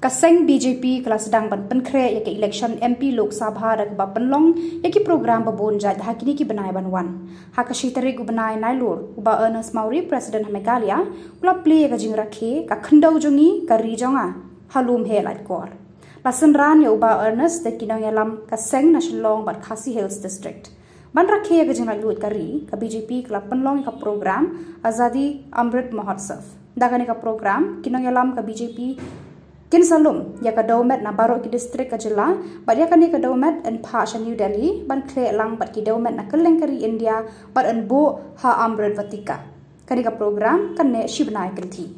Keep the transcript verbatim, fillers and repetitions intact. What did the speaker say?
Ka seng B J P ka la sdang ban pynkhreh ïa ka election M P Lok Sabha da kaba pynlong ïa ki program ba bun jait ha kine ki bnai ban wan. Ha ka shi tarik u bnai Nailur, u Bah Ernest Mawrie, President ha Meghalaya, u la plie ïa ka jingrakhe Ka Khyndew Jong Ngi, Ka Ri Jong Nga ha Lumheh Laitkor. La synran ïa u Bah Ernest da ki nongïalam ka seng na Shillong bad Khasi Hills District. Ban rakhe ïa ka jinglaitluid ka ri, ka B J P ka la pynlong ïa ka program Azadi Amrit Mahotsav. Da kane ka program, ki nongïalam ka B J P kin sa lum ïa ka dewmet na baroh ki district ka jylla, bad ïa kane ka dewmet yn phah sha New Delhi ban khleh lang bad ki dewmet na kylleng ka ri India bad yn buh ha Amrit Vatika. Kane ka program kan neh shi bnai kynthih.